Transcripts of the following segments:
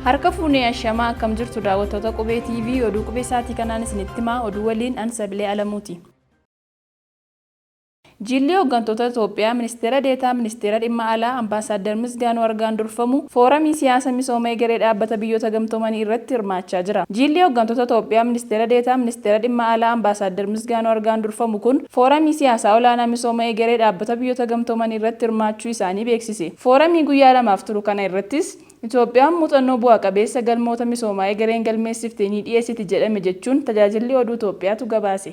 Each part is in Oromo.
Harka fuunee ashamaa akkam jirtu daawwattoota Qubee TV oduu Qubee sa'aatii kanaan isinitti himaa oduu waliin an Sabilee Alamuuti. Jilli hooggantoota Itoophiyaa Ministeera Deetaa Ministeera Dhimma Alaa Ambaasaaddar Misgaanuu Argaan durfamu Fooramii Siyaasa Misooma Egeree Dhaabbata Biyyoota Gamtoomanii irratti hirmaachaa jira. Jilli hooggantoota Itoophiyaa Ministeera Deetaa Ministeera Dhimma Alaa Ambaasaaddar Misgaanuu Argaan durfamu kun Fooramii Siyaasaa Olaanaa Misooma Egeree Dhaabbata Biyyoota Gamtoomanii irratti hirmaachuu isaanii beeksise. Fooramii guyyaa lamaaf turu kana irrattis Itoophiyaan muuxannoo bu'a qabeessa galmoota misoomaa egereen galmeessifte ni dhiyeessiti jedhame jechuun Tajaajilli Oduu Itoophiyaatu gabaase.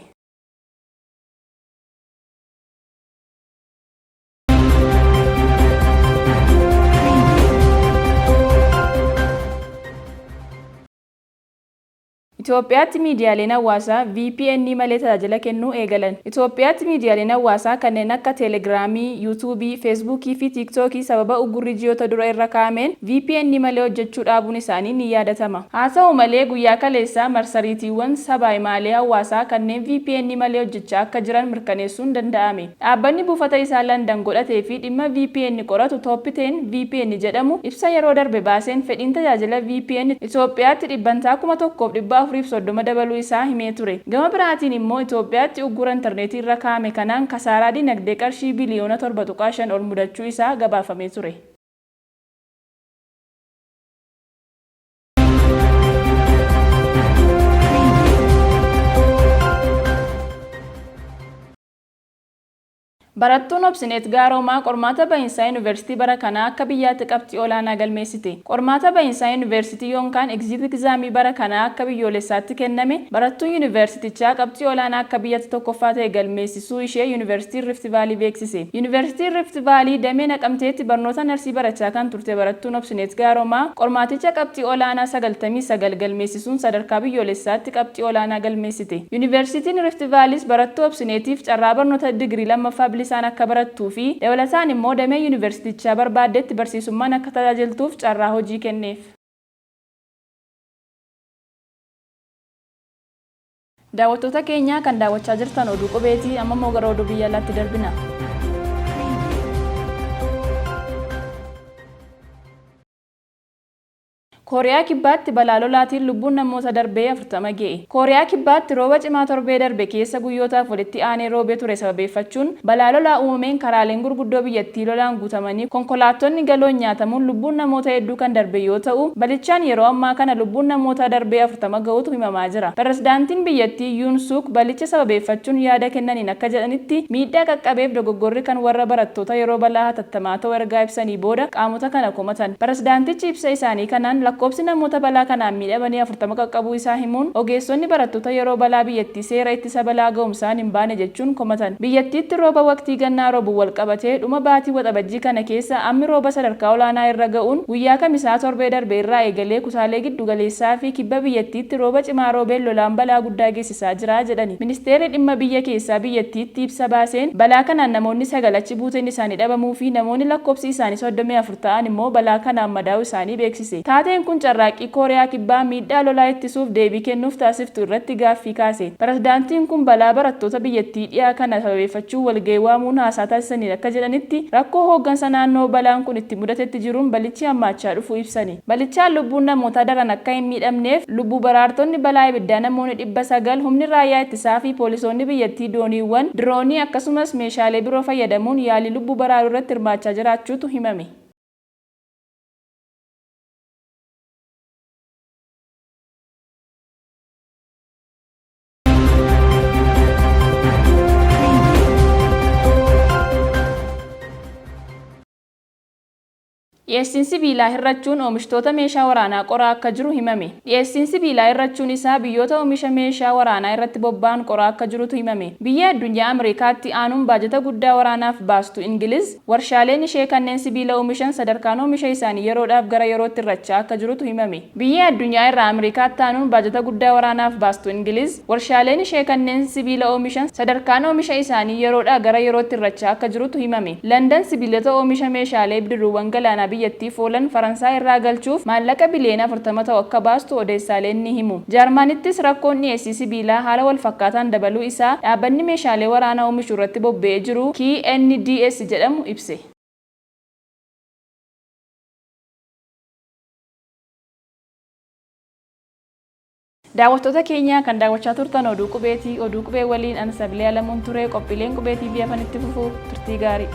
Itoophiyaatti miidiyaaleen hawaasaa VPN malee tajaajila kennuu eegalan. Itoophiyaatti miidiyaaleen hawaasaa kanneen akka Teelegiraamii, Yuutuubii, Feesbuukii fi Tiiktookii sababa uggurri ji'oota dura irra kaa'ameen VPN malee hojjechuu dhaabuun isaanii ni yaadatama. Haa ta'u malee guyyaa kaleessaa marsariitiiwwan sabaa-himaalee hawaasaa kanneen VPN malee hojjechaa akka jiran mirkaneessuun danda'ame. Dhaabbanni buufata isaa Landan godhatee fi dhimma VPN qoratu Top Ten VPN jedhamu ibsa yeroo darbe baaseen fedhiin tajaajila VPN Itoophiyaatti dhibbantaa 1,430 dabaluu isaa himee ture. Gama biraatiin immoo Itoophiyaatti uggura intarneetii irra kaa'ame kanaan kasaaraa dinagdee qarshii biliyoona 7.5 ol mudachuu isaa gabaafamee ture. Barattuun Obsineet Gaaroomaa qormaata bahiinsaa Yuunivarsiitii bara kanaa akka biyyaatti qabxii olaanaa galmeessite. Qormaata bahiinsaa Yuunivarsiitii yoonkaan Exit Exam bara kanaa akka biyyoolessaatti kenname barattuun Yuunivarsiitichaa qabxii olaanaa akka biyyatti tokkoffaa ta'e galmeessisuu ishee Yuunivarsiitiin Rift Vaalii beeksise. Yuunivarsiitiin Rift Vaalii damee Naqamteetti barnoota Narsii barachaa kan turte barattuun Obsineet Gaaroomaa qormaaticha qabxii olaanaa 99 galmeessisuun sadarkaa biyyoolessaatti qabxii olaanaa galmeessite. Yuunivarsiitiin Rift Vaaliis barattuu Obsineetiif carraa barnoota digirii lammaffaa bilisaan akka barattuu fi dabalataan immoo damee yuunivarsiitichaa barbaaddetti barsiisummaan akka tajaajiltuuf carraa hojii kenneef. Daawwattoota keenya kan daawwachaa jirtan oduu qubeeti amma immoo gara oduu biyya alaatti darbina. Kooriyaa Kibbaatti balaa lolaatiin lubbuun namoota darbee 40 ga'e. Kooriyaa Kibbaatti rooba cimaa torbee darbe keessa guyyootaaf walitti aanee roobee ture sababeeffachuun balaa lolaa uumameen karaaleen gurguddoo biyyattii lolaan guutamanii konkolaattonni galoon nyaatamuun lubbuun namoota hedduu kan darbe yoo ta'u, balichaan yeroo ammaa kana lubbuun namootaa darbee 40 ga'uutu himamaa jira. Perezidaantiin biyyattii Yuun Suuk balicha sababeeffachuun yaada kennaniin akka jedhanitti, miidhaa qaqqabeef dogoggorri kan warra barattoota yeroo balaa hatattamaa ta'uu ergaa ibsanii booda qaamota kana komatan. Perezidaantichi ibsa isaanii kanaan lakkoofsi namoota balaa kanaan miidhamanii 40 qaqqabuu isaa himuun, ogeessonni barattoota yeroo balaa biyyattii seera ittisa balaa ga'umsaan hin baane jechuun komatan. Biyyattiitti rooba waqtii gannaa roobuun walqabatee dhuma baatii Waxabajjii kana keessa ammi rooba sadarkaa olaanaa irra ga'uun guyyaa Kamisaa torbee darbe irraa eegalee kutaalee giddugaleessaa fi kibba biyyattiitti rooba cimaa roobeen lolaan balaa guddaa geessisaa jira jedhani. Ministeerri dhimma biyya keessaa biyyattiitti ibsa baaseen balaa kanaan namoonni 9 achi buuteen isaanii dhabamuu fi namoonni lakkoofsi isaanii 34 ta'an immoo balaa kanaan madaa'uu isaanii beeksise. Taateen kun carraaqqii Kooriyaa Kibbaa miidhaa lolaa ittisuuf deebii kennuuf taasiftu irratti gaaffii kaase. Pirezidaantiin kun balaa barattoota biyyattii dhiyaa kana sababeeffachuun walga'ii waamuun haasaa taasisaniin akka jedhanitti, rakkoo hooggansa naannoo balaan kun itti mudatetti jiruun balichi hammaachaa dhufuu ibsani. Balichaan lubbuun namootaa daran akka hin miidhamneef lubbu baraartonni balaa ibiddaa namoonni 900, humni raayyaa ittisaa fi poolisoonni biyyattii dooniiwwan, diroonii akkasumas meeshaalee biroo fayyadamuun yaalii lubbuu baraaruu irratti hirmaachaa jiraachuutu himame. Dhiyeessiin sibiilaa hir'achuun oomishtoota meeshaa waraanaa qoraa akka jiru himame. Dhiyeessiin sibiilaa hir'achuun isaa biyyoota oomisha meeshaa waraanaa irratti bobba'an qoraa akka jirutu himame. Biyyi addunyaa Ameerikaatti aanuun baajata guddaa waraanaaf baastu Ingiliz, warshaaleen ishee kanneen sibiila oomishan sadarkaan oomisha isaanii yeroodhaaf gara yerootti hir'achaa akka jirutu himame. Biyyi addunyaa irraa Ameerikaatti aanuun baajata guddaa waraanaaf baastu Ingiliz, warshaaleen ishee kanneen sibiila oomishan sadarkaan oomisha isaanii yeroodhaa gara yerootti hir'achaa akka jirutu himame. Landan sibiilota oomisha meeshaalee bidiruuwwan galaanaa biyyattiif oolan Faransaay irraa galchuuf maallaqa biliyoona 40 ta'u akka baastu odeessaaleen ni himu. Jaarmanittis rakkoon dhiyeessii sibiilaa haala walfakkaataan dabaluu isaa dhaabbanni meeshaalee waraanaa oomishu irratti bobba'ee jiru KNDS jedhamu ibse. Daawwattoota keenya kan daawwachaa turtan Oduu Qubeetii. Oduu Qubee waliin ani Sabilii Alamuun ture. Qophiileen Qubee TV hafan itti fufu. Turtii gaarii.